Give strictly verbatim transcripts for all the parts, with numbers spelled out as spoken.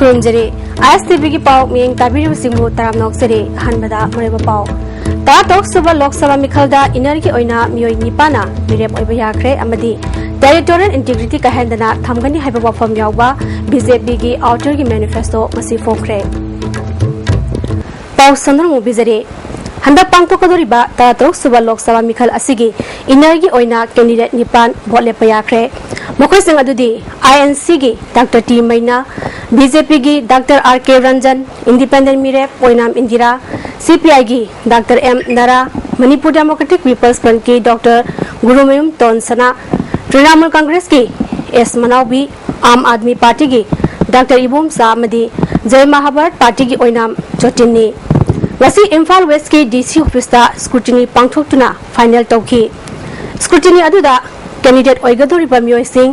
ꯈꯨꯔꯨꯝꯖꯔꯤ꯫ ꯑꯥꯏ ꯑꯦꯁ T ꯚꯤꯒꯤ ꯄꯥꯎ ꯃꯤꯠꯌꯦꯡ ꯇꯥꯕꯤꯔꯤꯕꯁꯤꯡꯕꯨ ꯇꯔꯥꯝꯅ ꯑꯣꯛꯆꯔꯤ꯫ ꯑꯍꯥꯟꯕꯗ ꯃꯔꯨꯑꯣꯏꯕ ꯄꯥꯎ꯫ ꯇꯔꯥꯇꯔꯨꯛ ꯁꯨꯕ ꯂꯣꯛ ꯁꯚꯥ ꯃꯤꯈꯜꯗ ꯏꯟꯅꯔꯒꯤ ꯑꯣꯏꯅ ꯃꯤꯑꯣꯏ ꯅꯤꯄꯥꯟꯅ ꯃꯤꯔꯦꯞ ꯑꯣꯏꯕ ꯌꯥꯈ꯭ꯔꯦ ꯑꯃꯗꯤ territorial integrity ꯀꯥꯏꯍꯟꯗꯅ ꯊꯝꯒꯅꯤ ꯍꯥꯏꯕ ꯋꯥꯐꯝ ꯌꯥꯎꯕ ꯕꯤ ꯖꯦ ꯄꯤꯒꯤ ꯑꯥꯎꯇꯔꯒꯤ ꯃꯦꯅꯤꯐꯦꯁꯇꯣ ꯉꯁꯤ ꯐꯣꯡꯈ꯭ꯔꯦ꯫ ꯄꯥꯎ ꯁꯟꯗꯣꯛꯅ ꯎꯕꯤꯖꯔꯤ꯫ ꯍꯟꯗꯛ ꯄꯥꯡꯊꯣꯛꯀꯗꯧꯔꯤꯕ ꯇꯔꯥꯇꯔꯨꯛ ꯁꯨꯕ ꯂꯣꯛ ꯁꯚꯥ ꯃꯤꯈꯜ ꯑꯁꯤꯒꯤ ꯏꯟꯅꯔꯒꯤ ꯑꯣꯏꯅ ꯀꯦꯟꯗꯤꯗꯦꯠ ꯅꯤꯄꯥꯟ ꯚꯣꯠ ꯂꯦꯞꯄ ꯌꯥꯈ꯭ꯔꯦ꯫ ꯃꯈꯣꯏꯁꯤꯡ ꯑꯗꯨꯗꯤ ꯑꯥꯏ ꯑꯦꯟ ꯁꯤꯒꯤ doctor T Meinya, B J ꯄꯤꯒꯤ doctor R K Ranjan, independent ꯃꯤꯔꯦꯞ ꯑꯣꯏꯅꯥꯝ ꯏꯟꯗꯤꯔꯥ, ꯁꯤ ꯄꯤ ꯑꯥꯏꯒꯤ doctor M Nara, Manipur democratic people's ꯐ꯭ꯔꯟꯠꯀꯤ ꯗꯥꯛꯇꯔ ꯒꯨꯔꯨꯃꯌꯨꯝ ꯇꯣꯟꯁꯅꯥ, ꯇ꯭ꯔꯤꯅꯥꯃꯨꯜ ꯀꯪꯒ꯭ꯔꯦꯁꯀꯤ ꯑꯦꯁ ꯃꯅꯥꯎꯕꯤ, ꯑꯥꯝ ꯑꯥꯗꯃꯤ ꯄꯥꯔꯇꯤꯒꯤ ꯗꯥꯛꯇꯔ ꯏꯕꯣꯝꯆꯥ ꯑꯃꯗꯤ ꯖꯩ ꯃꯍꯥꯚꯥꯔꯠ ꯄꯥꯔꯇꯤꯒꯤ ꯑꯣꯏꯅꯥꯝ ꯖꯣꯇꯤꯟꯅꯤ꯫ ꯉꯁꯤ ꯏꯝꯐꯥꯜ ꯋꯦꯁꯀꯤ ꯗꯤ ꯁꯤ ꯑꯣꯐꯤꯁꯇ ꯁ꯭ꯀ꯭ꯔꯨꯇꯤꯅꯤ ꯄꯥꯡꯊꯣꯛꯇꯨꯅ ꯐꯥꯏꯅꯦꯜ ꯇꯧꯈꯤ꯫ ꯁ꯭ꯀ꯭ꯔꯨꯇꯤꯅꯤ ꯑꯗꯨꯗ ꯀꯦꯟꯗꯤꯗꯦꯠ ꯑꯣꯏꯒꯗꯧꯔꯤꯕ ꯃꯤꯑꯣꯏꯁꯤꯡ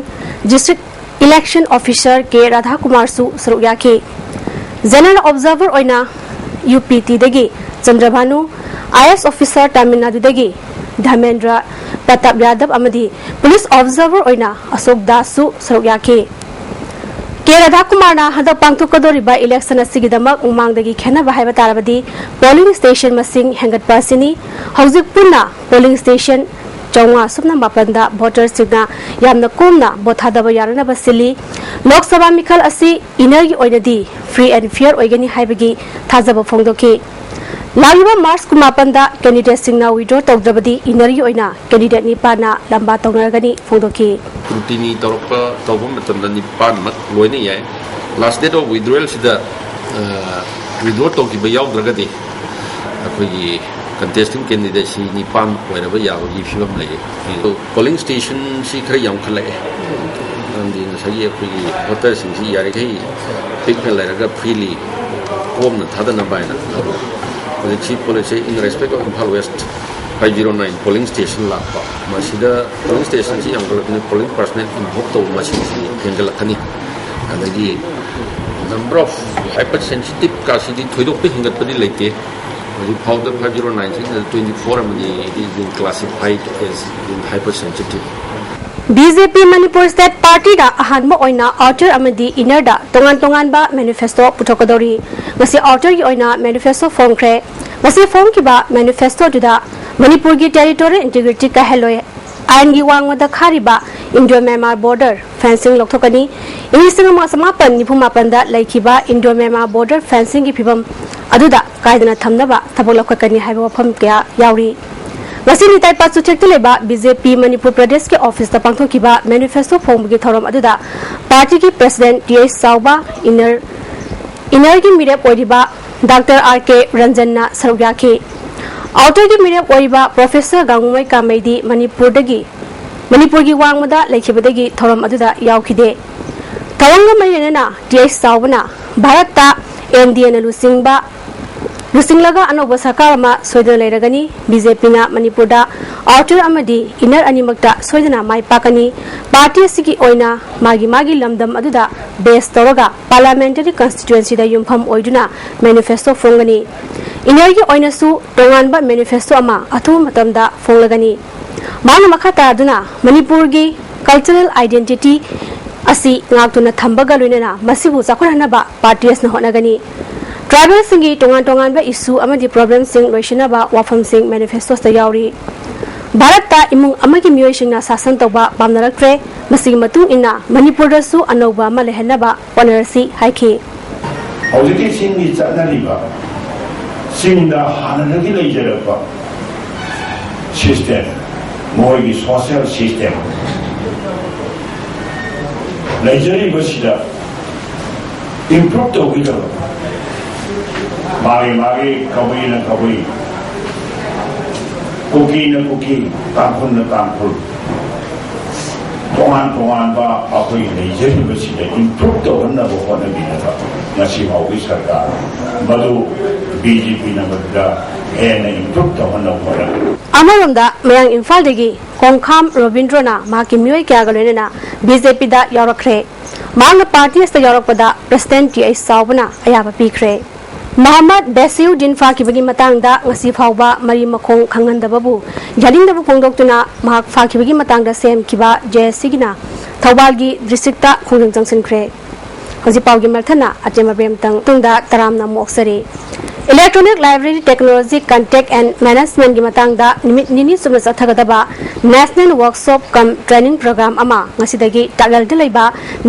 ꯗꯤꯁꯇ꯭ꯔꯤꯛ ꯏꯂꯦꯛꯁꯟ ꯑꯣꯐꯤꯁꯔ ꯀꯦ ꯔꯥꯙꯥꯀꯨꯃꯥꯔꯁꯨ ꯁꯔꯨꯛ ꯌꯥꯈꯤ꯫ ꯖꯦꯅꯔꯦꯜ ꯑꯣꯕꯖꯥꯔꯚꯔ ꯑꯣꯏꯅ ꯌꯨ ꯄꯤ ꯇꯤꯗꯒꯤ ꯆꯟꯗ꯭ꯔꯚꯥꯅꯨ, ꯑꯥꯏ ꯑꯦꯁ ꯑꯣꯐꯤꯁꯔ ꯇꯥꯃꯤꯜ ꯅꯥꯗꯨꯗꯒꯤ ꯙꯔꯃꯦꯟꯗ꯭ꯔ ꯄ꯭ꯔꯇꯥꯞ ꯌꯥꯗꯕ ꯑꯃꯗꯤ ꯄꯨꯂꯤꯁ ꯑꯣꯕꯖꯥꯔꯚꯔ ꯑꯣꯏꯅ ꯑꯁꯣꯛ ꯗꯥꯁꯁꯨ ꯁꯔꯨꯛ ꯌꯥꯈꯤ꯫ ꯀꯦ ꯔꯥꯙꯥꯀꯨꯃꯥꯔꯅ ꯍꯟꯗꯛ ꯄꯥꯡꯊꯣꯛꯀꯗꯧꯔꯤꯕ ꯏꯂꯦꯛꯁꯟ ꯑꯁꯤꯒꯤꯗꯃꯛ ꯃꯃꯥꯡꯗꯒꯤ ꯈꯦꯠꯅꯕ ꯍꯥꯏꯕ ꯇꯥꯔꯕꯗꯤ ꯄꯣꯂꯤꯡ ꯁ꯭ꯇꯦꯁꯟ ꯃꯁꯤꯡ ꯍꯦꯟꯒꯠꯄ ꯑꯁꯤꯅꯤ꯫ ꯍꯧꯖꯤꯛ ꯄꯨꯟꯅ ꯄꯣꯂꯤꯡ ꯁ꯭ꯇꯦꯁꯟ ꯆꯥꯝꯃꯉꯥ ꯁꯨꯞꯅ ꯃꯥꯄꯟꯗ ꯚꯣꯇꯔꯁꯤꯡꯅ ꯌꯥꯝꯅ ꯀꯣꯝꯅ ꯚꯣꯠ ꯊꯥꯗꯕ ꯌꯥꯅꯅꯕ ꯁꯤꯜꯂꯤ꯫ ꯂꯣꯛ ꯁꯚꯥ ꯃꯤꯈꯜ ꯑꯁꯤ ꯏꯟꯅꯔꯒꯤ ꯑꯣꯏꯅꯗꯤ free and fair ꯑꯣꯏꯒꯅꯤ ꯍꯥꯏꯕꯒꯤ ꯊꯥꯖꯕ ꯐꯣꯡꯗꯣꯛꯈꯤ꯫ ꯂꯥꯛꯂꯤꯕ ꯃꯥꯔꯆ ꯀꯨꯟꯃꯥꯄꯟꯗ ꯀꯦꯟꯗꯤꯗꯦꯠꯁꯤꯡꯅ ꯋꯤꯗ꯭ꯔꯣ ꯇꯧꯗ꯭ꯔꯕꯗꯤ ꯏꯟꯅꯔꯒꯤ ꯑꯣꯏꯅ ꯀꯦꯟꯗꯤꯗꯦꯠ ꯅꯤꯄꯥꯟꯅ ꯂꯝꯕꯥ ꯇꯧꯅꯔꯒꯅꯤ ꯐꯣꯡꯗꯣꯛꯈꯤ꯫ ꯁ꯭ꯀ꯭ꯔꯨꯇꯤꯅꯤ ꯇꯧꯔꯛꯄ, ꯇꯧꯕ ꯃꯇꯝꯗ ꯅꯤꯄꯥꯟꯃꯛ ꯂꯣꯏꯅ ꯌꯥꯏ꯫ Last date of withdrawal ꯁꯤꯗ, ꯑ, ꯋꯤꯗ꯭ꯔꯣ ꯇꯧꯈꯤꯕ ꯌꯥꯎꯗ꯭ꯔꯒꯗꯤ ꯑꯩꯈꯣꯏꯒꯤ ꯀꯟꯇꯦꯁꯇꯤꯡ ꯀꯦꯟꯗꯤꯗꯦꯠꯁꯤ ꯅꯤꯄꯥꯟ ꯑꯣꯏꯔꯕ ꯌꯥꯕꯒꯤ ꯐꯤꯕꯝ ꯂꯩꯌꯦ꯫ ꯑꯗꯣ ꯄꯣꯂꯤꯡ ꯁ꯭ꯇꯦꯁꯟꯁꯤ ꯈꯔ ꯌꯥꯝꯈꯠꯂꯛꯑꯦ, ꯃꯔꯝꯗꯤ ꯉꯁꯥꯏꯒꯤ ꯑꯩꯈꯣꯏꯒꯤ ꯚꯣꯇꯔꯁꯤꯡꯁꯤ ꯌꯥꯔꯤꯈꯩ ꯄꯤꯛꯅ ꯂꯩꯔꯒ freely ꯀꯣꯝꯅ ꯊꯥꯗꯅꯕ ꯍꯥꯏꯅ꯫ ꯑꯗꯣ ꯍꯧꯖꯤꯛꯁꯤ policy in respect of Imphal West five zero nine polling station ꯂꯥꯛꯄ, ꯃꯁꯤꯗ ꯄꯣꯂꯤꯡ ꯁ꯭ꯇꯦꯁꯟꯁꯤ ꯌꯥꯝꯈꯠꯂꯛꯄꯅꯤꯅ polling personnel involve ꯇꯧꯕ ꯃꯁꯤꯡꯁꯤ ꯍꯦꯟꯒꯠꯂꯛꯀꯅꯤ꯫ ꯑꯗꯒꯤ number of hypersensitive ꯀꯥꯁꯤꯗꯤ ꯊꯣꯏꯗꯣꯛꯄ ꯍꯦꯟꯒꯠꯄꯗꯤ ꯂꯩꯇꯦ꯫ ꯍꯧꯖꯤꯛ ꯐꯥꯎꯗ five zero nine ꯁꯤꯗ twenty four ꯑꯃꯗꯤ it is being classified as being hypersensitive꯫ B J P Manipur state ꯄꯥꯔꯇꯤꯅ ꯑꯍꯥꯟꯕ ꯑꯣꯏꯅ ꯑꯥꯎꯇꯔ ꯑꯃꯗꯤ ꯏꯅꯔꯗ ꯇꯣꯉꯥꯟ ꯇꯣꯉꯥꯟꯕ ꯃꯦꯅꯤꯐꯦꯁꯇꯣ ꯄꯨꯊꯣꯛꯀꯗꯧꯔꯤ꯫ ꯉꯁꯤ ꯑꯥꯎꯇꯔꯒꯤ ꯑꯣꯏꯅ ꯃꯦꯅꯤꯐꯦꯁꯇꯣ ꯐꯣꯡꯈ꯭ꯔꯦ꯫ ꯉꯁꯤ ꯐꯣꯡꯈꯤꯕ ꯃꯦꯅꯤꯐꯦꯁꯇꯣ ꯑꯗꯨꯗ ꯃꯅꯤꯄꯨꯔꯒꯤ ꯇꯦꯔꯤꯇꯣꯔꯤꯌꯦꯜ ꯏꯟꯇꯤꯒ꯭ꯔꯤꯇꯤ ꯀꯥꯏꯍꯜꯂꯣꯏ, ꯑꯥꯏꯟꯒꯤ ꯋꯥꯡꯃꯗ Kharif Indo Myanmar border fencing ꯂꯧꯊꯣꯛꯀꯅꯤ, ꯏꯪ ꯂꯤꯁꯤꯡ ꯑꯃ ꯆꯃꯥꯄꯟ ꯅꯤꯐꯨ ꯃꯥꯄꯟꯗ ꯂꯩꯈꯤꯕ ꯏꯟꯗꯣ ꯃ꯭ꯌꯥꯟꯃꯥꯔ ꯕꯣꯔꯗꯔ ꯐꯦꯟꯁꯤꯡꯒꯤ ꯐꯤꯕꯝ ꯑꯗꯨꯗ ꯀꯥꯏꯗꯅ ꯊꯝꯅꯕ ꯊꯕꯛ ꯂꯧꯈꯠꯀꯅꯤ ꯍꯥꯏꯕ ꯋꯥꯐꯝ ꯀꯌꯥ ꯌꯥꯎꯔꯤ꯫ ꯉꯁꯤ ꯅꯤꯇꯥꯏ ꯄꯥꯠꯁꯨ ꯆꯦꯛꯇ ꯂꯩꯕ ꯕꯤ ꯖꯦ ꯄꯤ ꯃꯅꯤꯄꯨꯔ ꯄ꯭ꯔꯗꯦꯁꯀꯤ ꯑꯣꯐꯤꯁꯇ ꯄꯥꯡꯊꯣꯛꯈꯤꯕ ꯃꯦꯅꯤꯐꯦꯁꯇꯣ ꯐꯣꯡꯕꯒꯤ ꯊꯧꯔꯝ ꯑꯗꯨꯗ ꯄꯥꯔꯇꯤꯒꯤ ꯄ꯭ꯔꯦꯁꯤꯗꯦꯟꯠ ꯇꯤ ꯑꯩꯆ ꯆꯥꯎꯕ, ꯏꯟꯅꯔ, ꯏꯟꯅꯔꯒꯤ ꯃꯤꯔꯦꯞ ꯑꯣꯏꯔꯤꯕ ꯗꯥꯛꯇꯔ ꯑꯥꯔ ꯀꯦ ꯔꯟꯖꯟꯅ ꯁꯔꯨꯛ ꯌꯥꯈꯤ꯫ ꯑꯥꯎꯇꯔꯒꯤ ꯃꯤꯔꯦꯞ ꯑꯣꯏꯔꯤꯕ ꯄ꯭ꯔꯣꯐꯦꯁꯔ ꯒꯥꯡꯉꯨꯃꯩ ꯀꯥꯃꯩꯗꯤ ꯃꯅꯤꯄꯨꯔꯗꯒꯤ, ꯃꯅꯤꯄꯨꯔꯒꯤ ꯋꯥꯡꯃꯗ ꯂꯩꯈꯤꯕꯗꯒꯤ ꯊꯧꯔꯝ ꯑꯗꯨꯗ ꯌꯥꯎꯈꯤꯗꯦ꯫ ꯊꯧꯔꯝꯒ ꯃꯔꯤ ꯂꯩꯅꯅ ꯇꯤ ꯑꯩꯆ ꯆꯥꯎꯕꯅ ꯚꯥꯔꯠꯇ ꯑꯦꯟ ꯗꯤ ꯑꯦꯅ ꯂꯨꯆꯤꯡꯕ ꯂꯨꯆꯤꯡꯂꯒ ꯑꯅꯧꯕ ꯁꯔꯀꯥꯔ ꯑꯃ ꯁꯣꯏꯗꯅ ꯂꯩꯔꯒꯅꯤ꯫ ꯕꯤ ꯖꯦ ꯄꯤꯅ ꯃꯅꯤꯄꯨꯔꯗ ꯑꯥꯎꯇꯔ ꯑꯃꯗꯤ ꯏꯟꯅꯔ ꯑꯅꯤꯃꯛꯇ ꯁꯣꯏꯗꯅ ꯃꯥꯏ ꯄꯥꯛꯀꯅꯤ꯫ ꯄꯥꯔꯇꯤ ꯑꯁꯤꯒꯤ ꯑꯣꯏꯅ ꯃꯥꯒꯤ ꯃꯥꯒꯤ ꯂꯝꯗꯝ ꯑꯗꯨꯗ ꯕꯦꯁ ꯇꯧꯔꯒ ꯄꯥꯔꯂꯤꯌꯥꯃꯦꯟꯇꯔꯤ ꯀꯟꯁꯇꯤꯇ꯭ꯋꯦꯟꯁꯤꯗ ꯌꯨꯝꯐꯝ ꯑꯣꯏꯗꯨꯅ ꯃꯦꯅꯤꯐꯦꯁꯇꯣ ꯐꯣꯡꯒꯅꯤ꯫ ꯏꯟꯅꯔꯒꯤ ꯑꯣꯏꯅꯁꯨ ꯇꯣꯉꯥꯟꯕ ꯃꯦꯅꯤꯐꯦꯁꯇꯣ ꯑꯃ ꯑꯊꯨꯕ ꯃꯇꯝꯗ ꯐꯣꯡꯂꯒꯅꯤ꯫ ꯃꯍꯥꯛꯅ ꯃꯈꯥ ꯇꯥꯗꯨꯅ ꯃꯅꯤꯄꯨꯔꯒꯤ ꯀꯜꯆꯔꯦꯜ ꯑꯥꯏꯗꯦꯟꯇꯤꯇꯤ ꯑꯁꯤ ꯉꯥꯛꯇꯨꯅ ꯊꯝꯕꯒ ꯂꯣꯏꯅꯅ ꯃꯁꯤꯕꯨ ꯆꯥꯎꯈꯠꯍꯟꯅꯕ ꯄꯥꯔꯇꯤ ꯑꯁꯤꯅ ꯍꯣꯠꯅꯒꯅꯤ꯫ ꯇ꯭ꯔꯥꯏꯕꯦꯜꯁꯤꯡꯒꯤ ꯇꯣꯉꯥꯟ ꯇꯣꯉꯥꯟꯕ ꯏꯁꯨ ꯑꯃꯗꯤ ꯄ꯭ꯔꯣꯕ꯭ꯂꯦꯝꯁꯤꯡ ꯂꯣꯏꯁꯤꯟꯅꯕ ꯋꯥꯐꯝꯁꯤꯡ ꯃꯦꯅꯤꯐꯦꯁꯇꯣꯁꯤꯗ ꯌꯥꯎꯔꯤ꯫ ꯚꯥꯔꯠꯇ ꯏꯃꯨꯡ ꯑꯃꯒꯤ ꯃꯤꯑꯣꯏꯁꯤꯡꯅ ꯁꯥꯁꯟ ꯇꯧꯕ ꯄꯥꯝꯅꯔꯛꯇ꯭ꯔꯦ꯫ ꯃꯁꯤꯒꯤ ꯃꯇꯨꯡ ꯏꯟꯅ ꯃꯅꯤꯄꯨꯔꯗꯁꯨ ꯑꯅꯧꯕ ꯑꯃ ꯂꯩꯍꯟꯅꯕ ꯍꯣꯠꯅꯔꯁꯤ ꯍꯥꯏꯈꯤ꯫ ꯍꯧꯖꯤꯛꯀꯤ ꯆꯤꯡꯒꯤ ꯆꯠꯅꯔꯤꯕ, ꯆꯤꯡꯗ ꯍꯥꯟꯅꯗꯒꯤ ꯂꯩꯖꯔꯛꯄ ꯁꯤꯁꯇꯦꯝ, ꯃꯈꯣꯏꯒꯤ ꯁꯣꯁꯤꯌꯦꯜ ꯁꯤꯁꯇꯦꯝ ꯂꯩꯖꯔꯤꯕꯁꯤꯗ ꯏꯝꯄ꯭ꯔꯨꯞ ꯇꯧꯕꯤꯗꯕ, ꯃꯥꯒꯤ ꯃꯥꯒꯤ ꯀꯕꯨꯏꯅ ꯀꯕꯨꯏ, ꯀꯨꯀꯤꯅ ꯀꯨꯀꯤ, ꯇꯥꯡꯈꯨꯜꯅ ꯇꯥꯡꯈꯨꯜ, ꯇꯣꯉꯥꯟ ꯇꯣꯉꯥꯟꯕ ꯑꯩꯈꯣꯏ ꯂꯩꯖꯔꯤꯕꯁꯤꯗ ꯏꯝꯄ꯭ꯔꯨꯞ ꯇꯧꯍꯟꯅꯕ ꯍꯣꯠꯅꯕꯤꯅꯕ ꯉꯁꯤ ꯐꯥꯎꯒꯤ ꯁꯔꯀꯥꯔ ꯃꯗꯨ ꯕꯤ ꯖꯦ ꯄꯤꯅ ꯃꯗꯨꯗ ꯍꯦꯟꯅ ꯏꯝꯄ꯭ꯔꯨꯞ ꯇꯧꯍꯟꯅꯕ ꯍꯣꯠꯅꯒꯅꯤ꯫ ꯑꯃꯔꯣꯝꯗ ꯃꯌꯥꯡ ꯏꯝꯐꯥꯜꯗꯒꯤ ꯀꯣꯡꯈꯥꯝ ꯔꯣꯕꯤꯟꯗ꯭ꯔꯣꯅ ꯃꯍꯥꯛꯀꯤ ꯃꯤꯑꯣꯏ ꯀꯌꯥꯒ ꯂꯣꯏꯅꯅ ꯕꯤ ꯖꯦ ꯄꯤꯗ ꯌꯥꯎꯔꯛꯈ꯭ꯔꯦ꯫ ꯃꯍꯥꯛꯅ ꯄꯥꯔꯇꯤ ꯑꯁꯤꯗ ꯌꯥꯎꯔꯛꯄꯗ ꯄ꯭ꯔꯦꯁꯤꯗꯦꯟꯠ ꯇꯤ ꯑꯩꯆ ꯆꯥꯎꯕꯅ ꯑꯌꯥꯕ ꯄꯤꯈ꯭ꯔꯦ꯫ ꯃꯍꯃꯗ ꯕꯦꯁꯤꯎꯗꯤꯟ ꯐꯥꯈꯤꯕꯒꯤ ꯃꯇꯥꯡꯗ ꯉꯁꯤ ꯐꯥꯎꯕ ꯃꯔꯤ ꯃꯈꯣꯡ ꯈꯪꯍꯟꯗꯕꯕꯨ ꯌꯥꯅꯤꯡꯗꯕ ꯐꯣꯡꯗꯣꯛꯇꯨꯅ ꯃꯍꯥꯛ ꯐꯥꯈꯤꯕꯒꯤ ꯃꯇꯥꯡꯗ ꯁꯦꯝꯈꯤꯕ ꯖꯦ ꯑꯦꯁ ꯁꯤꯒꯤꯅ ꯊꯧꯕꯥꯜꯒꯤ ꯗꯤꯁꯇ꯭ꯔꯤꯛꯇ ꯈꯣꯡꯖꯪ ꯆꯪꯁꯤꯟꯈ꯭ꯔꯦ꯫ ꯍꯧꯖꯤꯛ ꯄꯥꯎꯒꯤ ꯃꯊꯟꯅ ꯑꯆꯦꯝꯕ ꯕ꯭ꯔꯦꯝꯇꯪ ꯇꯨꯡꯗ ꯇꯔꯥꯝꯅ ꯑꯃꯨꯛ ꯑꯣꯛꯆꯔꯤ꯫ Electronic Library Technology Contact and Management ꯒꯤ ꯃꯇꯥꯡꯗ ꯅꯨꯃꯤꯠ ꯅꯤꯅꯤ ꯆꯨꯞꯅ ꯆꯠꯊꯒꯗꯕ National Workshop cum Training Program ꯑꯃ ꯉꯁꯤꯗꯒꯤ ꯇꯥꯛꯂꯦꯜꯗ ꯂꯩꯕ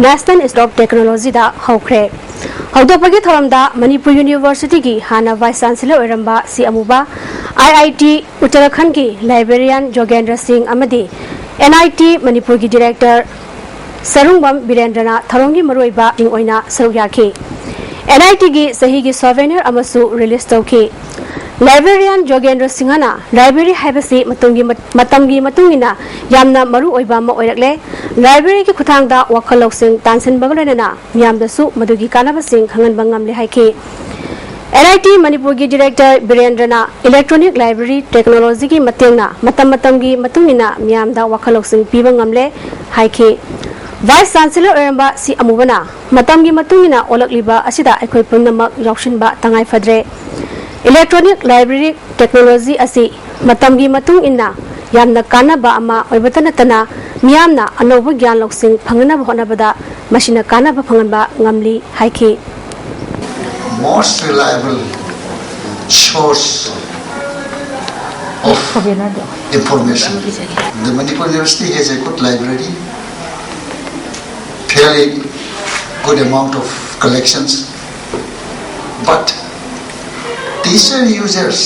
National Institute of Technology ꯗ ꯍꯧꯈ꯭ꯔꯦ꯫ ꯍꯧꯗꯣꯛꯄꯒꯤ ꯊꯧꯔꯝꯗ ꯃꯅꯤꯄꯨꯔ ꯌꯨꯅꯤꯚꯔꯁꯤꯇꯤꯒꯤ ꯍꯥꯟꯅ Vice Chancellor ꯑꯣꯏꯔꯝꯕ ꯁꯤ ꯑꯃꯨꯕ, ꯑꯥꯏ ꯑꯥꯏ ꯇꯤ ꯎꯠꯇꯔꯈꯟꯒꯤ Librarian ꯖꯣꯒꯦꯟꯗ꯭ꯔ ꯁꯤꯡ ꯑꯃꯗꯤ ꯑꯦꯟ ꯑꯥꯏ ꯇꯤ ꯃꯅꯤꯄꯨꯔꯒꯤ Director ꯁꯔꯨꯡꯕꯝ ꯕꯤꯔꯦꯟꯗ꯭ꯔꯅ ꯊꯧꯔꯝꯒꯤ ꯃꯔꯨꯑꯣꯏꯕꯁꯤꯡ ꯑꯣꯏꯅ ꯁꯔꯨꯛ ꯌꯥꯈꯤ꯫ ꯑꯦꯟ ꯑꯥꯏ ꯇꯤꯒꯤ ꯆꯍꯤꯒꯤ Souvenir ꯑꯃꯁꯨ release ꯇꯧꯈꯤ꯫ Librarian ꯖꯣꯒꯦꯟꯗ꯭ꯔ ꯁꯤꯡꯍꯅ ꯂꯥꯏꯕ꯭ꯔꯦꯔꯤ ꯍꯥꯏꯕꯁꯤ ꯃꯇꯨꯡꯒꯤ ꯃꯠ-, ꯃꯇꯝꯒꯤ ꯃꯇꯨꯡ ꯏꯟꯅ ꯌꯥꯝꯅ ꯃꯔꯨ ꯑꯣꯏꯕ ꯑꯃ ꯑꯣꯏꯔꯛꯂꯦ꯫ ꯂꯥꯏꯕ꯭ꯔꯦꯔꯤꯒꯤ ꯈꯨꯠꯊꯥꯡꯗ ꯋꯥꯈꯜ ꯂꯧꯁꯤꯡ ꯇꯥꯟꯁꯤꯟꯕꯒ ꯂꯣꯏꯅꯅ ꯃꯤꯌꯥꯝꯗꯁꯨ ꯃꯗꯨꯒꯤ ꯀꯥꯟꯅꯕꯁꯤꯡ ꯈꯪꯍꯟꯕ ꯉꯝꯂꯦ ꯍꯥꯏꯈꯤ꯫ ꯑꯦꯟ ꯑꯥꯏ ꯇꯤ ꯃꯅꯤꯄꯨꯔꯒꯤ Director ꯕꯤꯔꯦꯟꯗ꯭ꯔꯅ Electronic Library Technology ꯒꯤ ꯃꯇꯦꯡꯅ ꯃꯇꯝ ꯃꯇꯝꯒꯤ ꯃꯇꯨꯡ ꯏꯟꯅ ꯃꯤꯌꯥꯝꯗ ꯋꯥꯈꯜ ꯂꯧꯁꯤꯡ ꯄꯤꯕ ꯉꯝꯂꯦ ꯍꯥꯏꯈꯤ꯫ Vice Chancellor ꯑꯣꯏꯔꯝꯕ ꯁꯤ ꯑꯃꯨꯕꯅ ꯃꯇꯝꯒꯤ ꯃꯇꯨꯡ ꯏꯟꯅ ꯑꯣꯜꯂꯛꯂꯤꯕ ꯑꯁꯤꯗ ꯑꯩꯈꯣꯏ ꯄꯨꯝꯅꯃꯛ ꯌꯥꯎꯁꯤꯟꯕ ꯇꯉꯥꯏ ꯐꯗ꯭ꯔꯦ꯫ Electronic Library Technology ꯑꯁꯤ ꯃꯇꯝꯒꯤ ꯃꯇꯨꯡ ꯏꯟꯅ ꯌꯥꯝꯅ ꯀꯥꯟꯅꯕ ꯑꯃ ꯑꯣꯏꯕꯇ ꯅꯠꯇꯅ ꯃꯤꯌꯥꯝꯅ ꯑꯅꯧꯕ ꯒ꯭ꯌꯥꯟ ꯂꯧꯁꯤꯡ ꯐꯪꯅꯕ ꯍꯣꯠꯅꯕꯗ ꯃꯁꯤꯅ ꯀꯥꯟꯅꯕ ꯐꯪꯍꯟꯕ ꯉꯝꯂꯤ ꯍꯥꯏꯈꯤ꯫ Most reliable source of information. The Manipur University has a good library, fairly good amount of collections, but teacher users,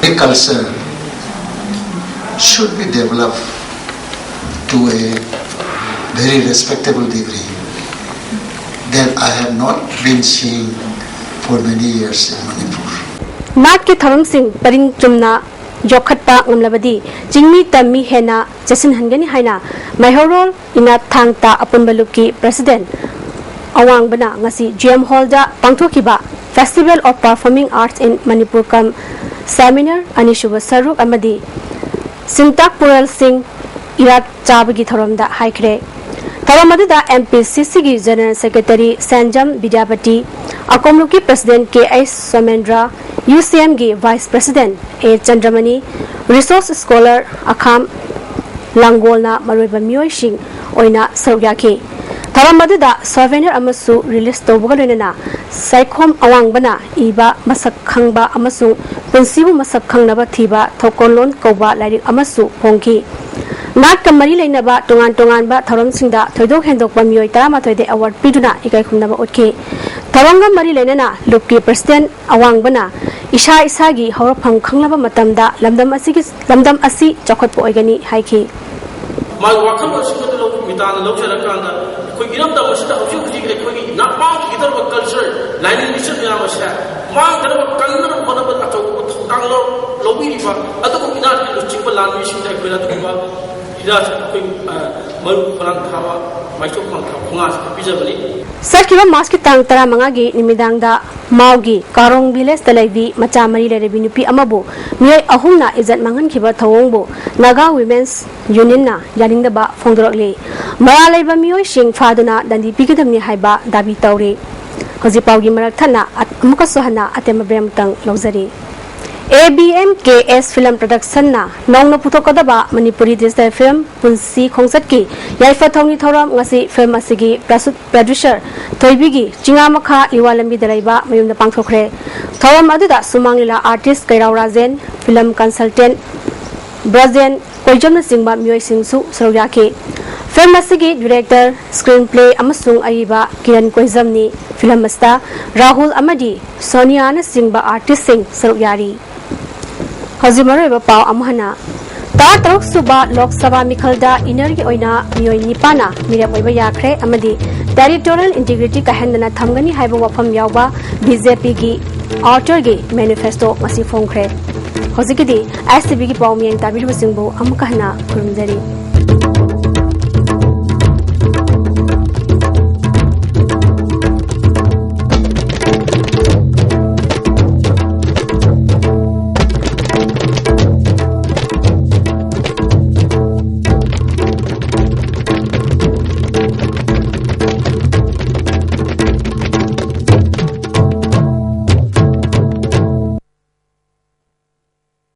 the culture should be developed to a very respectable degree that I have not been seeing for many years in Manipur. ꯅꯥꯠꯀꯤ ꯊꯧꯔꯝꯁꯤꯡ ꯄꯔꯤꯡ ꯆꯨꯝꯅ ꯌꯣꯛꯈꯠꯄ ꯉꯝꯂꯕꯗꯤ ꯆꯤꯡꯃꯤ ꯇꯝꯃꯤ ꯍꯦꯟꯅ ꯆꯦꯠꯁꯤꯟꯍꯟꯒꯅꯤ ꯍꯥꯏꯅ ꯃꯩꯍꯧꯔꯣꯜ ꯏꯅꯥꯠ ꯊꯥꯡ ꯇꯥ ꯑꯄꯨꯟꯕ ꯂꯨꯞꯀꯤ President ꯑꯋꯥꯡꯕꯅ ꯉꯁꯤ ꯖꯤ ꯑꯦꯝ ꯍꯣꯜꯗ ꯄꯥꯡꯊꯣꯛꯈꯤꯕ Festival of Performing Arts in Manipur cum Seminar ꯑꯅꯤꯁꯨꯕ ꯁꯔꯨꯛ ꯑꯃꯗꯤ ꯁꯤꯟꯇꯥꯛ ꯄꯨꯔꯦꯜꯁꯤꯡ ꯏꯔꯥꯠ ꯆꯥꯕꯒꯤ ꯊꯧꯔꯝꯗ ꯍꯥꯏꯈ꯭ꯔꯦ꯫ ꯊꯧꯔꯝ ꯑꯗꯨꯗ ꯑꯦꯝ ꯄꯤ ꯁꯤ ꯁꯤꯒꯤ General Secretary Senjam Bidyapati, ꯑꯀꯣꯝꯂꯨꯞꯀꯤ President K H Somendra, UCMꯒꯤ Vice President A Chandramani, Resource Scholar ꯑꯈꯥꯝ ꯂꯥꯡꯒꯣꯜꯅ ꯃꯔꯨꯑꯣꯏꯕ ꯃꯤꯑꯣꯏꯁꯤꯡ ꯑꯣꯏꯅ ꯁꯔꯨꯛ ꯌꯥꯈꯤ꯫ ꯊꯧꯔꯝ ꯑꯗꯨꯗ souvenir ꯑꯃꯁꯨ release ꯇꯧꯕꯒ ꯂꯣꯏꯅꯅ ꯁꯥꯏꯈꯣꯝ ꯑꯋꯥꯡꯕꯅ ꯏꯕ ꯃꯁꯛ ꯈꯪꯕ ꯑꯃꯁꯨꯡ ꯄꯨꯟꯁꯤꯕꯨ ꯃꯁꯛ ꯈꯪꯅꯕ ꯊꯤꯕ ꯊꯧꯀꯣꯜꯂꯣꯟ ꯀꯧꯕ ꯂꯥꯏꯔꯤꯛ ꯑꯃꯁꯨ ꯐꯣꯡꯈꯤ꯫ ꯅꯥꯠꯀ ꯃꯔꯤ ꯂꯩꯅꯕ ꯇꯣꯉꯥꯟ ꯇꯣꯉꯥꯟꯕ ꯊꯧꯔꯝꯁꯤꯡꯗ ꯊꯣꯏꯗꯣꯛ ꯍꯦꯟꯗꯣꯛꯄ ꯃꯤꯑꯣꯏ ꯇꯔꯥꯃꯥꯊꯣꯏꯗ award ꯄꯤꯗꯨꯅ ꯏꯀꯥꯏ ꯈꯨꯝꯅꯕ ꯎꯠꯈꯤ꯫ ꯊꯧꯔꯝꯒ ꯃꯔꯤ ꯂꯩꯅꯅ ꯂꯨꯞꯀꯤ President ꯑꯋꯥꯡꯕꯅ ꯏꯁꯥ ꯏꯁꯥꯒꯤ ꯍꯧꯔꯛꯐꯝ ꯈꯪꯂꯕ ꯃꯇꯝꯗ ꯂꯝꯗꯝ ꯑꯁꯤꯒꯤ, ꯂꯝꯗꯝ ꯑꯁꯤ ꯆꯥꯎꯈꯠꯄ ꯑꯣꯏꯒꯅꯤ ꯍꯥꯏꯈꯤ꯫ ꯃꯥꯒꯤ ꯋꯥꯈꯜꯂꯣꯟ ꯑꯁꯤꯃꯗꯨ ꯂꯧ-, ꯃꯤꯇꯥꯅ ꯂꯧꯖꯔꯀꯥꯟꯗ ꯑꯩꯈꯣꯏ ꯏꯔꯝꯗꯝ ꯑꯁꯤꯗ ꯍꯧꯖꯤꯛ ꯍꯧꯖꯤꯛ ꯑꯩꯈꯣꯏꯒꯤ ꯅꯥꯛ ꯃꯥꯡꯈꯤꯒꯗꯧꯔꯤꯕ culture, ꯂꯥꯏꯅꯤꯡ ꯂꯤꯆꯠ ꯃꯌꯥꯝ ꯑꯁꯦ ꯃꯥꯡꯗꯅꯕ ꯀꯟꯅꯕ ꯍꯣꯠꯅꯕꯗ ꯑꯆꯧꯕ ꯊꯧꯗꯥꯡ ꯂꯧ-, ꯂꯧꯕꯤꯔꯤꯕ ꯑꯗꯨꯒꯨꯝꯕ ꯏꯅꯥꯠꯀꯤ ꯂꯨꯆꯤꯡꯕ ꯂꯥꯟꯃꯤꯁꯤꯡꯗ ꯑꯩꯈꯣꯏꯅ ꯑꯗꯨꯒꯨꯝꯕ ꯍꯤꯗꯥꯛꯁꯦ ꯑꯩꯈꯣꯏ, ꯑ, ꯃꯔꯨ ꯈꯣꯏꯔꯥꯡ ꯊꯥꯕ, ꯃꯥꯏꯆꯣꯝ ꯈꯣꯏꯔꯥꯡ ꯊꯥꯕ ꯈꯣꯡꯉꯥꯁꯦ ꯄꯤꯖꯕꯅꯤ꯫ ꯆꯠꯈꯤꯕ Marchꯀꯤ ꯇꯥꯡ ꯇꯔꯥꯃꯉꯥꯒꯤ ꯅꯨꯃꯤꯗꯥꯡꯗ ꯃꯥꯎꯒꯤ ꯀꯥꯔꯣꯡ villageꯇ ꯂꯩꯕꯤ ꯃꯆꯥ ꯃꯔꯤ ꯂꯩꯔꯕꯤ ꯅꯨꯄꯤ ꯑꯃꯕꯨ ꯃꯤꯑꯣꯏ ꯑꯍꯨꯝꯅ ꯏꯖꯠ ꯃꯥꯡꯍꯟꯈꯤꯕ ꯊꯧꯑꯣꯡꯕꯨ Naga Women's Unionꯅ ꯌꯥꯅꯤꯡꯗꯕ ꯐꯣꯡꯗꯣꯔꯛꯂꯤ꯫ ꯃꯔꯥꯜ ꯂꯩꯕ ꯃꯤꯑꯣꯏꯁꯤꯡ ꯐꯥꯗꯨꯅ ꯗꯟꯗꯤ ꯄꯤꯒꯗꯕꯅꯤ ꯍꯥꯏꯕ ꯗꯥꯕꯤ ꯇꯧꯔꯤ꯫ ꯍꯧꯖꯤꯛ ꯄꯥꯎꯒꯤ ꯃꯔꯛ ꯊꯠꯅ ꯑꯃꯨꯛꯀꯁꯨ ꯍꯟꯅ ꯑꯇꯦꯟꯕ break ꯑꯃꯇꯪ ꯂꯧꯖꯔꯤ꯫ A B M K S Film Productionꯅ ꯅꯧꯅ ꯄꯨꯊꯣꯛꯀꯗꯕ ꯃꯅꯤꯄꯨꯔꯤ digital film ꯄꯨꯟꯁꯤ ꯈꯣꯡꯆꯠꯀꯤ ꯌꯥꯏꯐ ꯊꯧꯅꯤ ꯊꯧꯔꯝ ꯉꯁꯤ film ꯑꯁꯤꯒꯤ ꯄ꯭ꯔꯁꯨ-, producer ꯊꯣꯏꯕꯤꯒꯤ ꯆꯤꯉꯥꯃꯈꯥ ꯂꯤꯋꯥ ꯂꯝꯕꯤꯗ ꯂꯩꯕ ꯃꯌꯨꯝꯗ ꯄꯥꯡꯊꯣꯛꯈ꯭ꯔꯦ꯫ ꯊꯧꯔꯝ ꯑꯗꯨꯗ ꯁꯨꯃꯥꯡ ꯂꯤꯂꯥ artist ꯀꯩꯔꯥꯎ ꯔꯥꯖꯦꯟ, film consultant ꯕ꯭ꯔꯖꯦꯟ ꯀꯣꯏꯖꯝꯅꯆꯤꯡꯕ ꯃꯤꯑꯣꯏꯁꯤꯡꯁꯨ ꯁꯔꯨꯛ ꯌꯥꯈꯤ꯫ Film ꯑꯁꯤꯒꯤ director, screenplay ꯑꯃꯁꯨꯡ ꯑꯏꯕ ꯀꯤꯔꯟ ꯀꯣꯏꯖꯝꯅꯤ꯫ Film ꯑꯁꯤꯗ ꯔꯥꯍꯨꯜ ꯑꯃꯗꯤ ꯁꯣꯅꯤꯌꯥꯅꯆꯤꯡꯕ artistꯁꯤꯡ ꯁꯔꯨꯛ ꯌꯥꯔꯤ꯫ ꯍꯧꯖꯤꯛ ꯃꯔꯨꯑꯣꯏꯕ ꯄꯥꯎ ꯑꯃꯨꯛ ꯍꯟꯅ꯫ ꯇꯔꯥꯇꯔꯨꯛ ꯁꯨꯕ ꯂꯣꯛ ꯁꯚꯥ ꯃꯤꯈꯜꯗ innerꯒꯤ ꯑꯣꯏꯅ ꯃꯤꯑꯣꯏ ꯅꯤꯄꯥꯟꯅ ꯃꯤꯔꯦꯞ ꯑꯣꯏꯕ ꯌꯥꯈ꯭ꯔꯦ ꯑꯃꯗꯤ territorial integrity ꯀꯥꯏꯍꯟꯗꯅ ꯊꯝꯒꯅꯤ ꯍꯥꯏꯕ ꯋꯥꯐꯝ ꯌꯥꯎꯕ BJPꯒꯤ outerꯒꯤ manifesto ꯉꯁꯤ ꯐꯣꯡꯈ꯭ꯔꯦ꯫ ꯍꯧꯖꯤꯛꯀꯤꯗꯤ STVꯒꯤ ꯄꯥꯎ ꯃꯤꯌꯦꯡ ꯇꯥꯕꯤꯔꯤꯕꯁꯤꯡꯕꯨ ꯑꯃꯨꯛꯀ ꯍꯟꯅ ꯈꯨꯔꯨꯝꯖꯔꯤ꯫